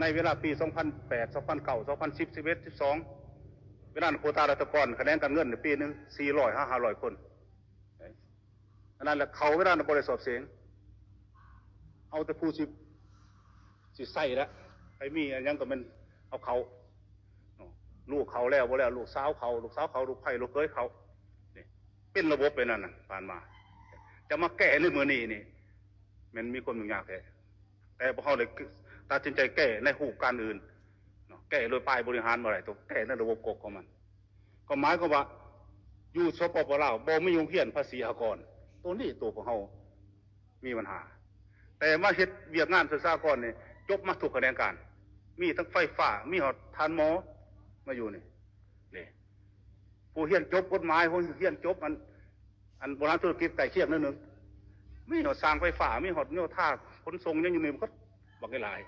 ໃນເວລາປີສອງພັນແປດ ສອງພັນເກົ້າ ສອງພັນສິບ ສິບເອັດ ສິບສອງ ເວລານັ້ນໂຄຕາລັດຖະກອນຂະແໜງການເງິນໃນປີໜຶ່ງ ສີ່ຮ້ອຍ ຫາ ຫ້າຮ້ອຍ ຄົນ. ອັນນັ້ນແຫຼະ ເຂົາເວລານັ້ນບໍ່ໄດ້ສອບເສັງ ເອົາແຕ່ຜູ້ຊິ ຊິໃຊ້ລະ ໃຜມີອັນຫຍັງກໍແມ່ນເອົາເຂົ້າເນາະ. ລູກເຂົ້າແລ້ວບໍ່ແລ້ວ ລູກສາວເຂົ້າ ລູກສາວເຂົ້າ ລູກໃພ້ລູກເຂີຍເຂົ້າ. ນີ້ເປັນລະບົບໄປນັ້ນນະ ຜ່ານມາ. ຈະມາແກ້ໃນມື້ນີ້ນີ້ ແມ່ນມີຄວາມຫຍຸ້ງຍາກແທ້. ແຕ່ພວກເຮົາໄດ້ຕັດສິນໃຈແກ້ໃນຮູບການອື່ນເນາະ ແກ້ໂດຍປາຍບໍລິຫານບໍ່ໄດ້ ຕ້ອງແກ້ໃນລະບົບກົກຂອງມັນ. ກໍໝາຍຄວາມວ່າ ຢູ່ ສປປ ລາວ ບໍ່ມີໂຮງຮຽນພາສີອາກອນ ໂຕນີ້ໂຕພວກເຮົາມີບັນຫາ. ແຕ່ມາເຮັດວຽກງານສຶກສາອາກອນນີ້ ຈົບມາທຸກຂະແໜງການ ມີທັງໄຟຟ້າ ມີຮອດທ່ານໝໍມາຢູ່ນີ້. ນີ້ ຜູ້ຮຽນຈົບກົດໝາຍ ຜູ້ຮຽນຈົບອັນ ອັນບໍລິຫານທຸລະກິດໃກ້ຄຽງໜ້ອຍໜຶ່ງ ມີຮອດຊ່າງໄຟຟ້າ ມີຮອດໂຍທາ ຂົນສົ່ງ ຫຍັງຢູ່ນີ້ໝົດບັກຫຼາຍ.